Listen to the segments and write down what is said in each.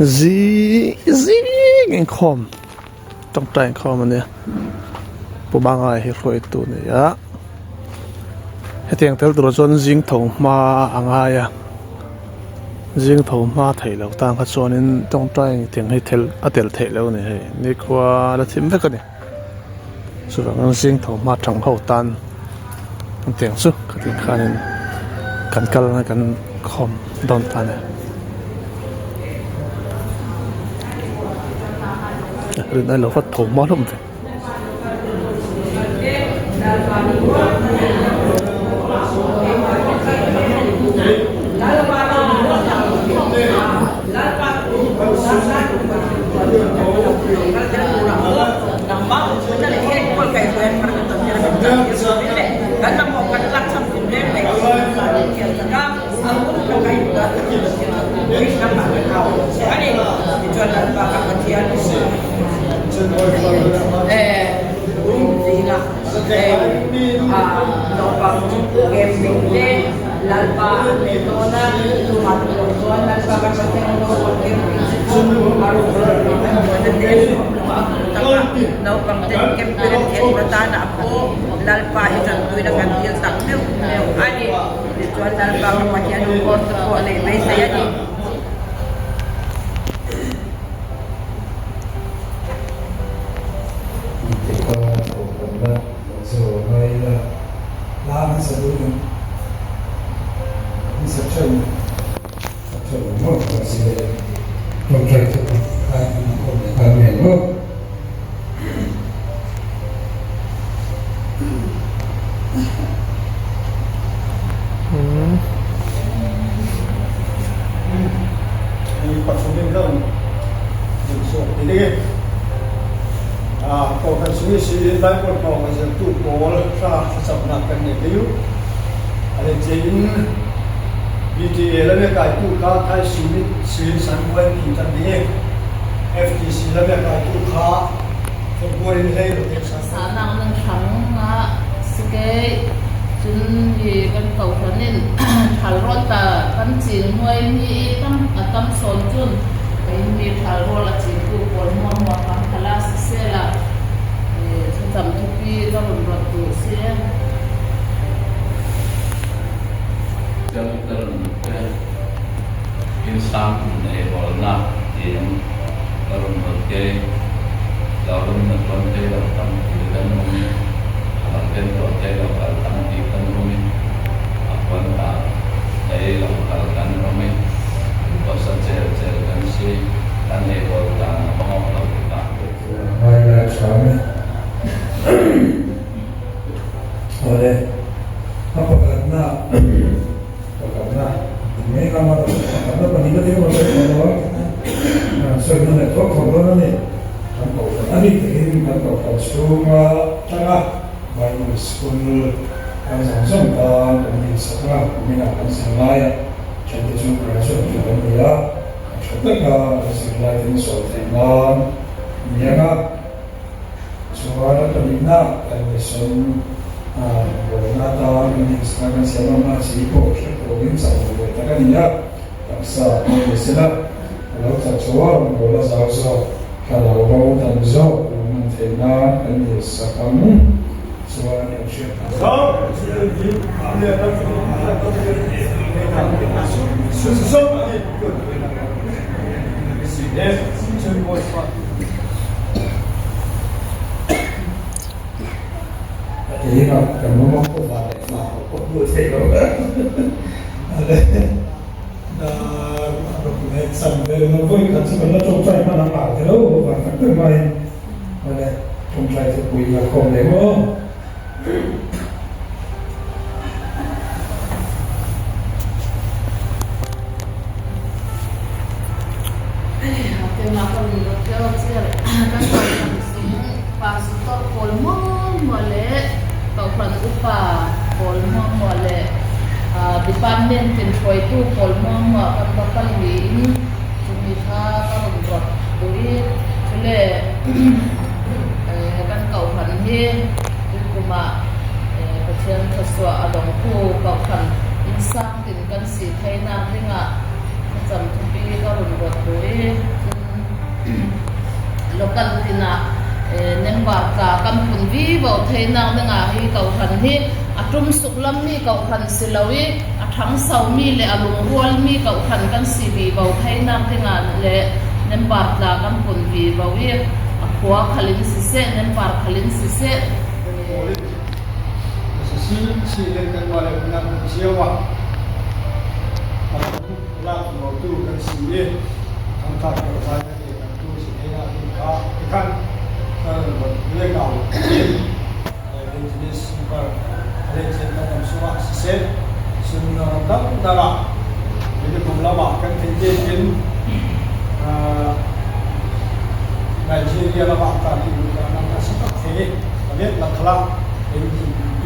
Zing zing inkhawm tawngtai inkhawm a nia Pu Mangai hi hruaitu a ni a hetiang tel tur chuan zing tho hma a ngai a zing tho hma theih loh tan kha chuanin tawngtai tiang hi thil a tel theih loh a ni hei nikhua la thim vek a ni chuvangin zing tho hma thang ho tan tiang chu khatiang khanin kan kal na kan khawm dawn ta a ni. Rin ai lo va tho hma hlawm ve. Sahnak nan hrang ah si ke cun hi kan kohhran in ṭhal rawl ta kan cin hnuai mi i tam a tam sawn cun mi ṭhal rawl a cintu pawl hmuahhmuah kan hal ah siseh la thlacam thupi ka run rat duh si. Innsang in ei hawlnak tiin ka run ruat ke. Lo na tuan thei lo tampi kan um i a kan tuah thei lo kal tampi kan um i a kuan ta thei lo kal kan um i khuasa celcel kan si. Kan ei hawl caan a bawngawk lo tikah. Ngaingai ṭham e. Awle, a pakhatnak pakhatnak mei lama pakhatna pahnih na ding lo sawina leh thawk thawk dawn a ni. Kan kohhran a nih takin kan kohhran chhunga tanga Bible School kan zawng zawng tan kan insak a, kuminah kan zir lai a, thente chu graduate tur an ni a, a tha taka an zirlai te an sawi theih nan ni ang a. Chuan a pahnihna kan mission rawngbawlna atan kan inchhana kan siam a, mahse pawh hre turin chak lo ve tak a ni a, taksa pawh ni sela a lo chak chho a, rawngbawlna zau zawk, thlarau bo tam zawk lo hman theih nan kan insak ang. Chuan kan hriat Keimah ka run rawt kher a che kan kohhran chung pastor pawl mual mual leh kohhran upa pawl mual mual leh department tin hruaitu pawl mual mual kan va kal niin chumi kha ka run rawt duh i chule kan kohhran hi tuikumah Pathian thawsuah a dawngtu kohhran insang tin kan si theihnak dingah thlacam thupi. hi ka rawn rawt duh i cun local tinah member tla kan phun vivo thei nak dingah hi kohhran hi a tum suk lammi kohhran si lo i a ṭhangsomi le a lungrualmi kohhran kan si vivo thei nak dingah le member tla kan phun vivo i a khua khal in siseh member khal in siseh. Nigeria lamah kan i luhnak a si tak thei a let lakhala NDP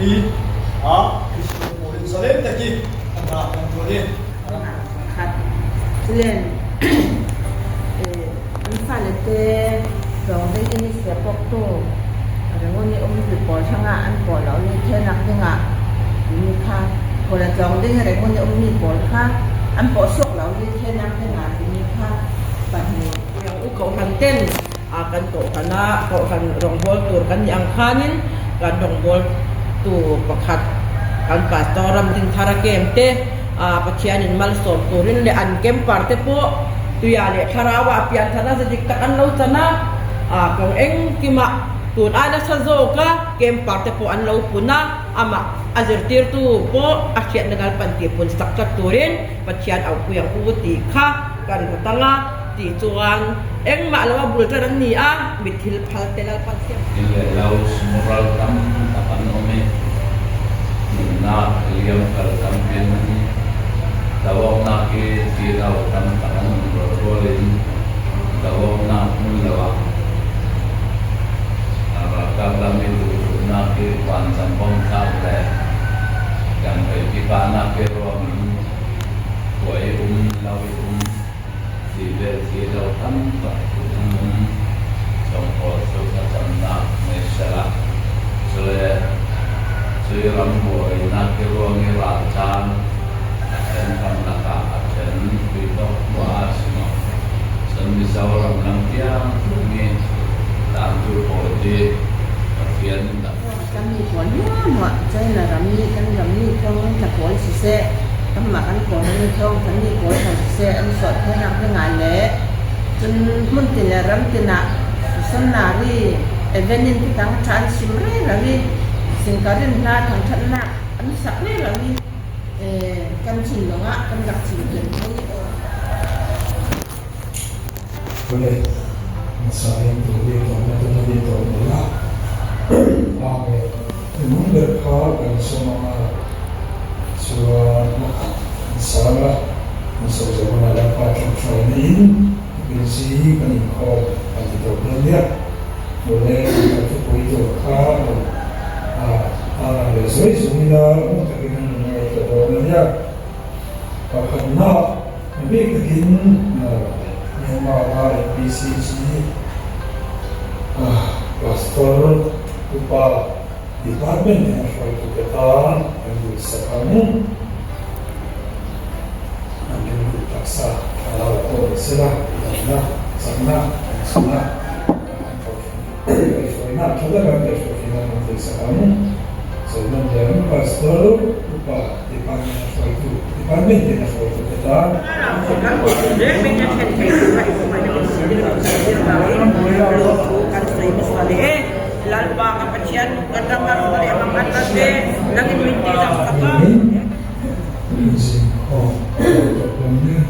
ah Christian pawl in zalen takin an rak kan tuan i Khat len an fale te tlawng ding in i sia pawktu Rangoon i ummi pawl hrangah an paw lo i thenak dingah timi kha khual a tlawng ding i Rangoon i ummi pawl kha an paw sawk lo i thenak dingah timi kha pahnih. Yang u kohhran ten a kan kohhran ah kohhran rawngbawl tur kan nih ang khanin kan rawngbawl tu pakhat kan pastor Ramdinthar a kem te a Pathian in malsawm turin leh an camper te pawh tuia leh thlarau ah pianthar a za dik tak an lo chan a a kawng engkimah tun ai nasa zawk a camper te pawh an lo pun a amah a zirtirtu pawh a hriatna lalpan tih pun sak tlat turin Pathian auhpui ang u tih kha kan hmu tang a. Tih chuan engmah lo a bul tan an ni a, mitthil phal te Lalpan siam. In leh lo sumural tam tak an awm i, nunnak liam kal tam pian an ni. Dawawknak hi thi lo tam tak an um rualrual in dawawknak hmun lo ah ralkap lam i duhthumnak hi vancang bom thlak le tiangpeipi kahnak hi ruang in khua i um lo i um Ti vel thi lo tam tak an um. Chawngkawl cu thlacamnak ngei sehla. Cule cui rambuainak i ruang i ralcaan a ṭhen karlak ah a ṭhen tuitawk khua ah si maw, cun Mizoram lam tiang tlung i tangtu pawl hi Pathian in dak. Kan mi pawl muahmuah China ram nih kan ram mi thawng tla pawl siseh, kanmah kan Kawlram mi thawng tla mi pawl hna siseh an sawh thainak dingah le cun hmuntin le ramtin ah missionary event in titang ṭha an sim rero i singkarin hla thangṭhatnak an sak rero i kan thinlung ah kan rak cinken thai i aw. Vawlei hmasa in tuhi tawnna te na ni tawn mai a, pa nge minung ber kha kan sawm ang a, chuan an sang a, an sawi zawh hunah Lalpa ṭhawmhruaina in Busy kan inkhawm kan ti tawh dawn nia, vawlei kan thupui tur kha rawn tarlang leh zuai zuai ila ngun takin an rawn ngaihtuah dawn a nia. Pakhatna. A bik takin Myanmar a MPCG Pastor upa department in a hruaitute tan kan duhsak ang. An rilru taksa thlarau pawh ni sela, damna, chakna an chhun a, an kaihhruaina tha taka an kaihhruai theihna kan duhsak ang. Sawiman hian Pastor upa Department a hruaitu, Department in a hruaitu te tan. Inzingkhawm a lo tawp lam nia.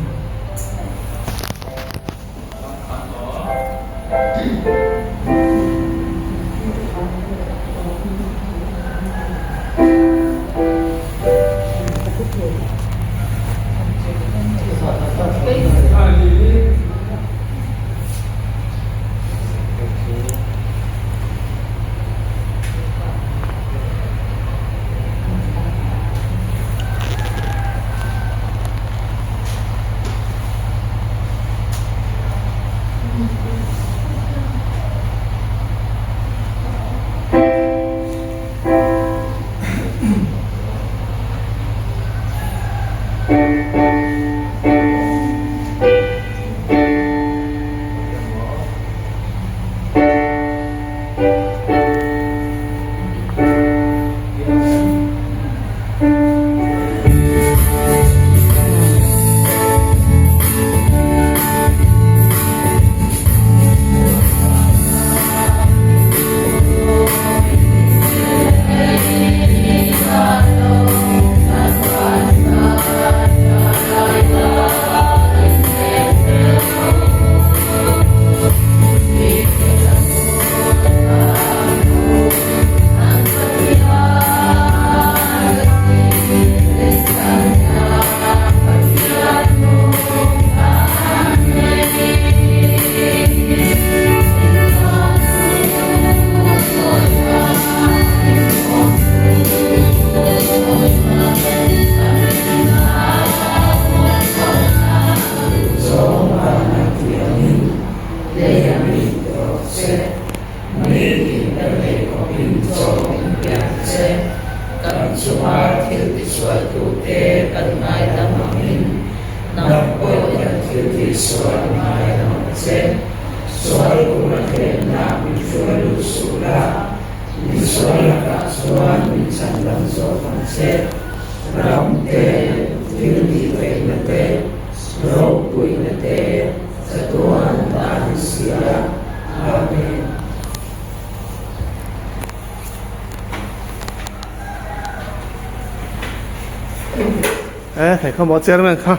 E hei kha maw chairman kha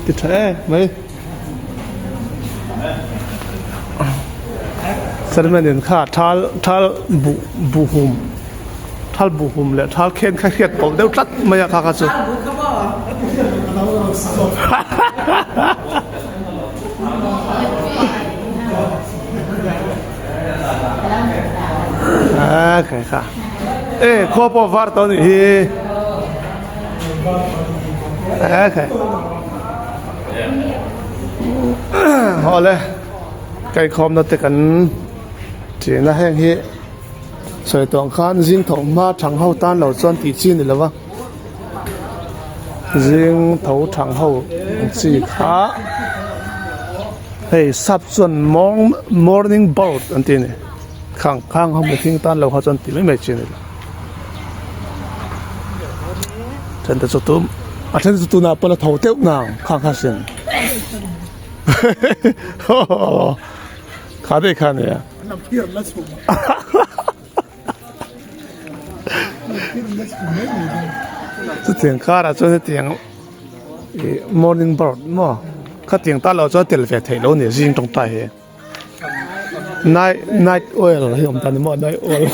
ti tha em mai chairman in kha thal thal buh buh hum thal buh hum leh thal khen kha hriat pawlh deuh tlat mai a kha kha chu. A khai kha e khaw pawh var tawh anih hi a khai awle kaikhawmna te kan ṭin a heng hi sawi tawh ang khan zing tho hma thang ho tan lo chuan tih chi a ni lo va zing tho thang ho ang chi kha hei sap chuan morning bird an ti a ni khang khang ho mihring tan lo kha chuan tih mai mai chi a ni lo then te chu tum a then chu tunah pawh la tho teuh nang khang kha sin kha daih kha a nia. Chutiang karah chuan hetiang ih morning bird maw khatiang tan loh chuan tel ve theih loh a ni zing tawngtai hi night night oil hi awm ta ni maw night oil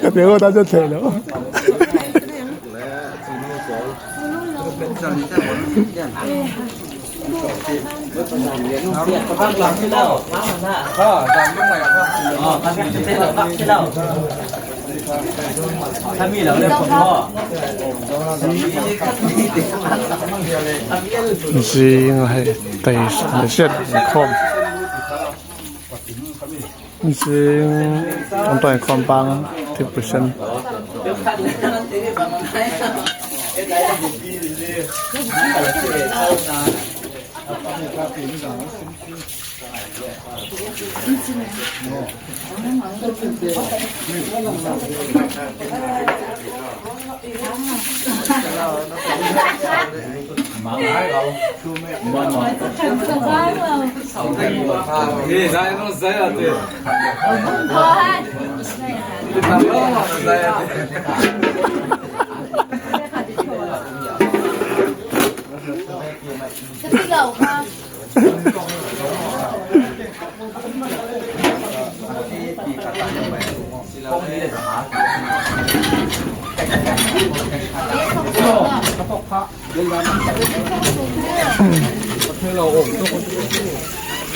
khatiang ho tan chuan theih loh. Zing a hei tei hriat inkhawm zing an tawng inkhawm bang thingpui sen.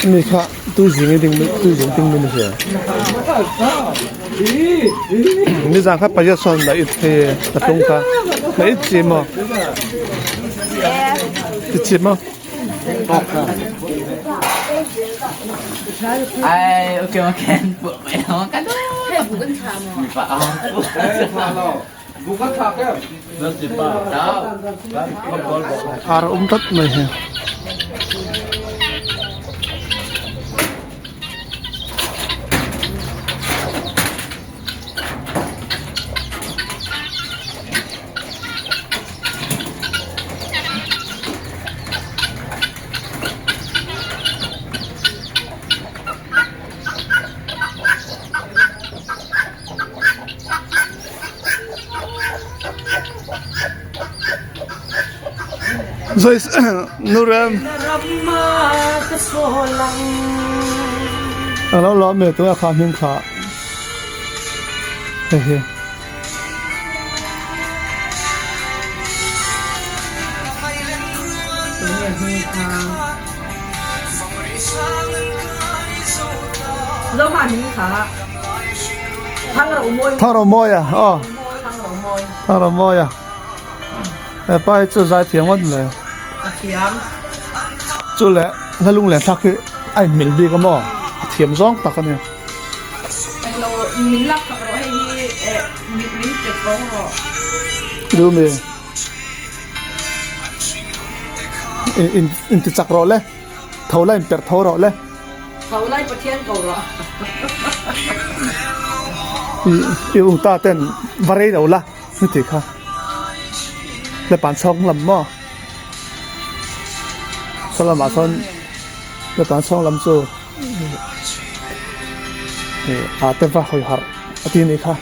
Mi kha tu zing i ding tu zing ting min hria. Nizan kha pariat sawn la it he ka tung kha. La it chi maw? It chi maw? Ai ok ok Ar a um tlat mai hi. Joyce Nurem a lo lawm e tunah kha hming kha hei hi. Thangro mawi a aw Thangro mawi a hepa hi chu zai thiam ngawt mai chu leh hla lunglen thlak hi a inmil bik a maw a thiam zawng tak a ni. Dumi in in ti chak rawh le tho la in perh tho rawh le. Tho lai Pathian ko rawh. I ung ta ten va rei lo la ni tih kha le pan chhawng lam maw saw lamah sawn le pan chhawng lam chu ih a te va hawi harh a ti anih kha.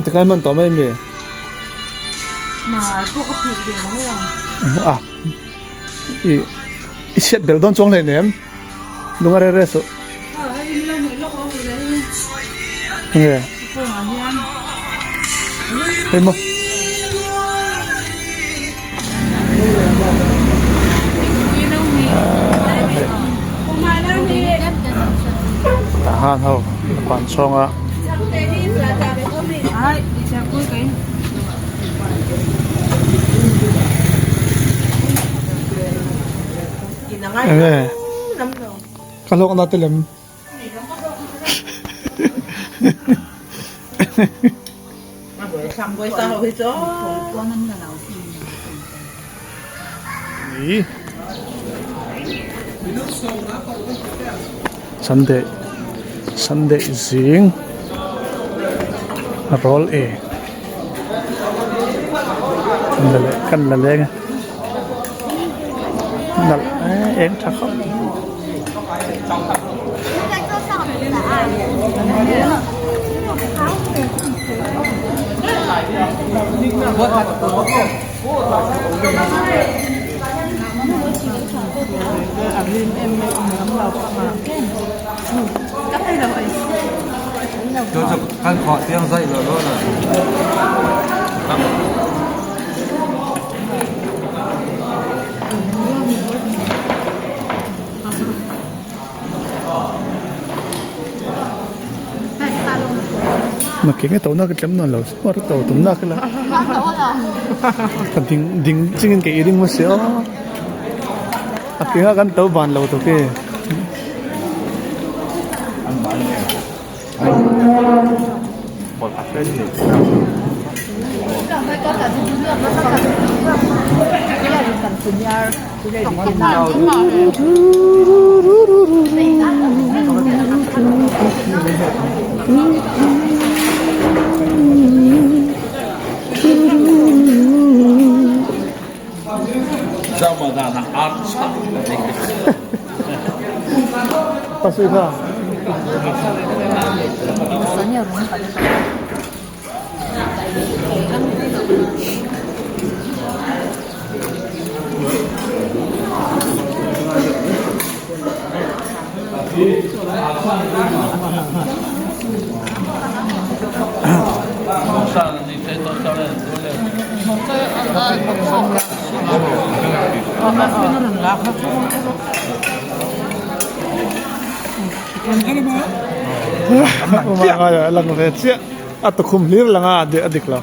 Tikai man tawh mai mi? A i i chhiat belh dawn chuang hleinem lung a reh reh suh. Nge hei maw. Tah han ho pan chhawng a. Enge ka hlawk na te lem. Sunday Sunday zing rawl e kan la leng a nalh eng tha khawp. Ma ke nge to na ka tlem na lo mar to tum na ka la ka ding ding chingin ke i ring ma se o a ke nga kan to ban lo to ke Pasui kha. Lang ve chiah a tukhum hlir lang a a dik lo.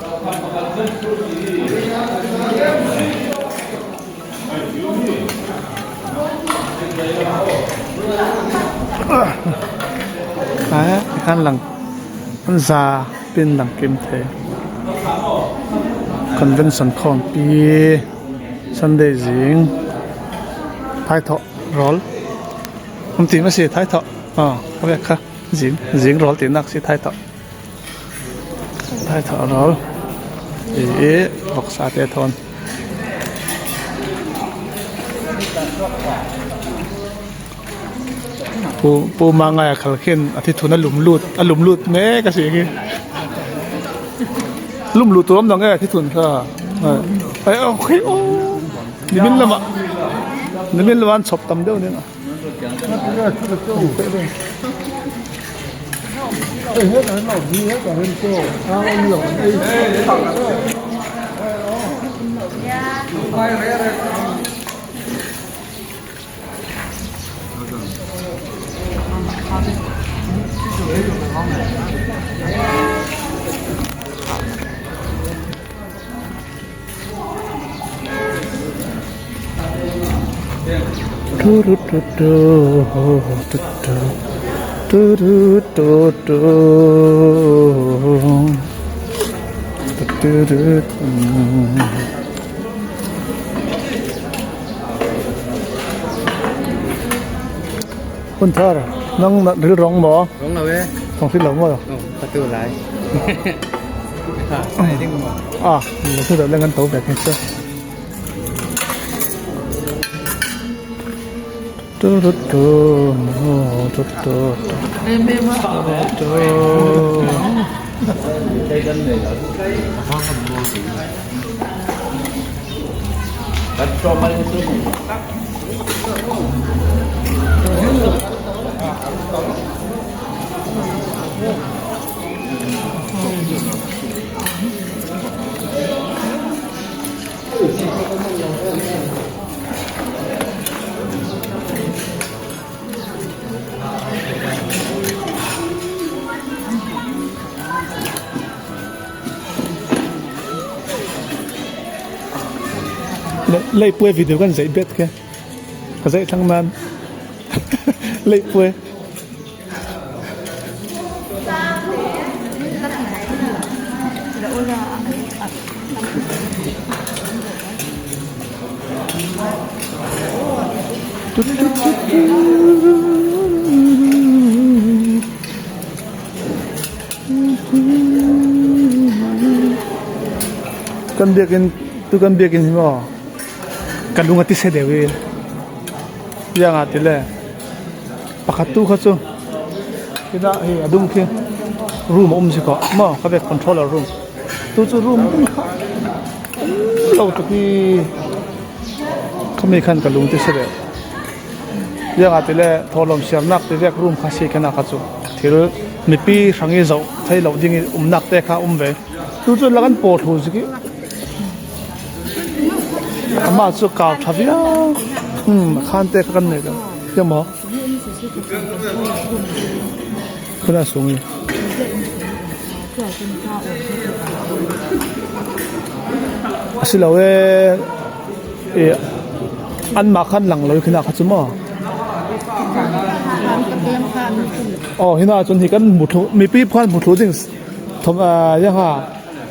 Tikhan lang an za pin lang kim thei convention khawm pi sunday zing thaithawh rawl awm tih mai si thaithawh aw ka vek kha zing zing rawl tih nak si thaithawh thaithawh rawl ih vawksa te a thawn. Pu pu Mangaia khal khian a thithun a lum lut a lum lut mek a si khi. Lum luh tur awm dang e thithun kha ai aw khi aw nimin lamah nimin lamah an chhawp tam deuh nen a. Hun thar nang ril rawng maw? Rawng lo e. Rawng hrilh lo maw? Ka tu lai. À, mình thu được lên ngân tấu về ngày xưa. Tu tu tu tu tu tu. Lei pui video kan zei bet ke ka zei thlang nan lei pui Kan biakinn tu kan biakinn hi maw ka lung a ti se deuh i iangah ti le pakhat tu kha cu Khidah hi a dum khi room a um si khawh maw ka vek controller room tu cu room ding kha um lo tuk i khami khan ka lung ti si ve iangah ti le thawhlawm siamnak ti vek room kha si khan kha cu thil mipi hrang i zoh thei lo ding i umnak te kha um ve tu cu lakan paw thlu si khi amah cu kau tha viau khan te kha kan nei lo ya maw Kuna sung i. Asilo e e anmah khan lang lo khi na kha chu maw? Oh hina cun hi kan muthlu mipi phan muthlu ding thom ya ha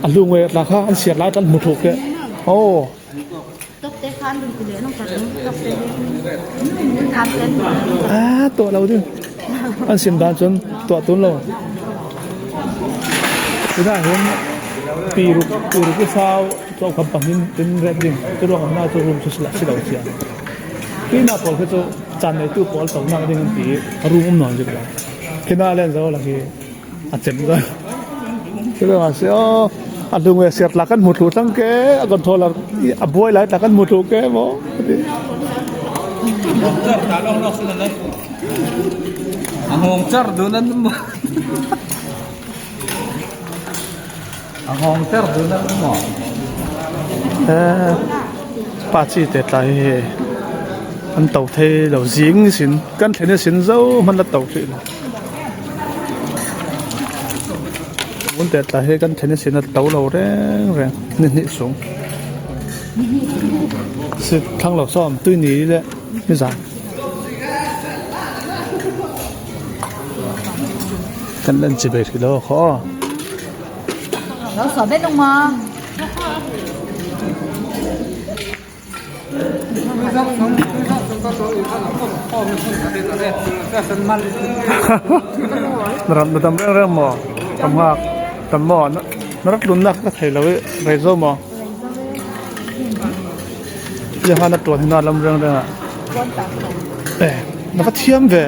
a hlungwe tla kha an siat lai tan muthlu ke. Oh Ah, tuah lo ding. An sim dan cun tuah tun lo. Tuna hin pi ruk pi ruk i sau chaw kham pangin tin ret ding. Cu ruang na cu room cu sila si lo sia. Khi na pawl khi cu caan nei tu pawl to nak ding an ti room um non zik lo. Khi na len zo la khi a cem zo. Khi ruang si o a lung e siat la kan mu thlu tlang ke a controller a buai lai ta kan mu thlu ke mo. A hong char dun an mo. A hong char dun an mo. Eh pa chi te tlai he an to thei lo zing sin kan thlen sin zo man la to thri lo. Mun te tla he kan then sin a to lo reng reng ni hnih sung. Si thlang lo sawm tui ni le ni zan. Kan lan chi ve thri lo kho. Lo so bet dong ma. Na ram na dam reng reng maw? Tam ngak tam maw? Na rak tlunnak ka thei lo i rei zo maw? Ia na tuan hi na lam reng reng ah. Eh, na va thiam ve.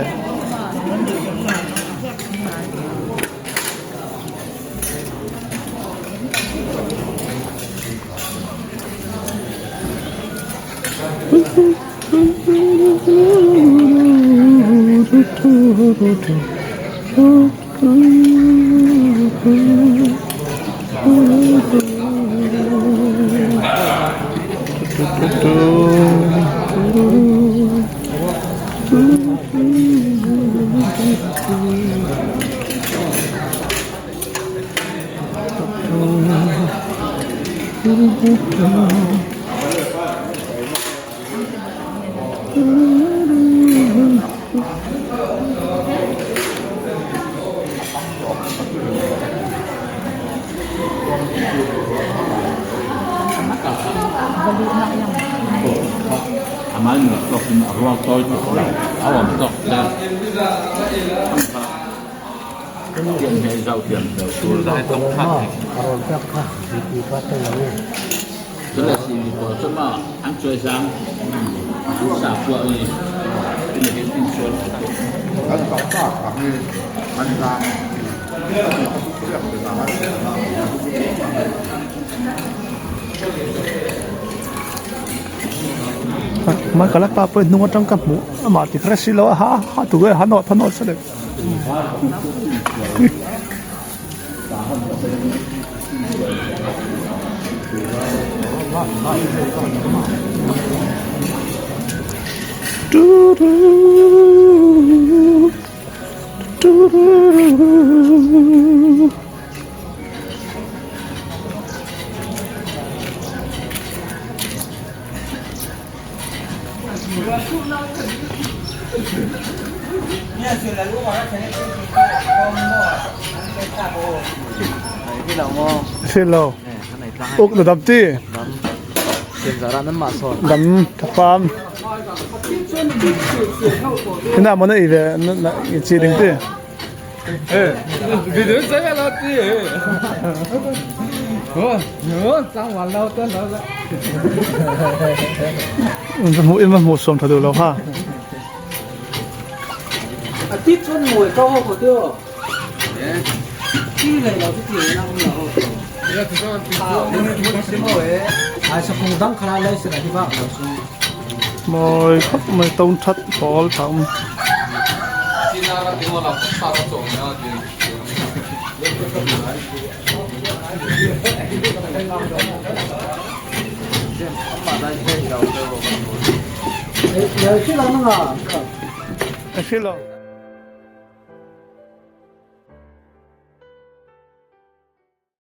Michael a pa pawh hnung atang ka hmuh amah ti kher si lo a ha ha tu nge ha nawt ha nawt sa leh. Silo. Uk na dam ti. Dam thapam. Ina mo na ive na chi ding ti. Hmuh in hmuh sawm tha duh lo ha. Mawi khawp mai tawn that pawl tham. Hrilh lo.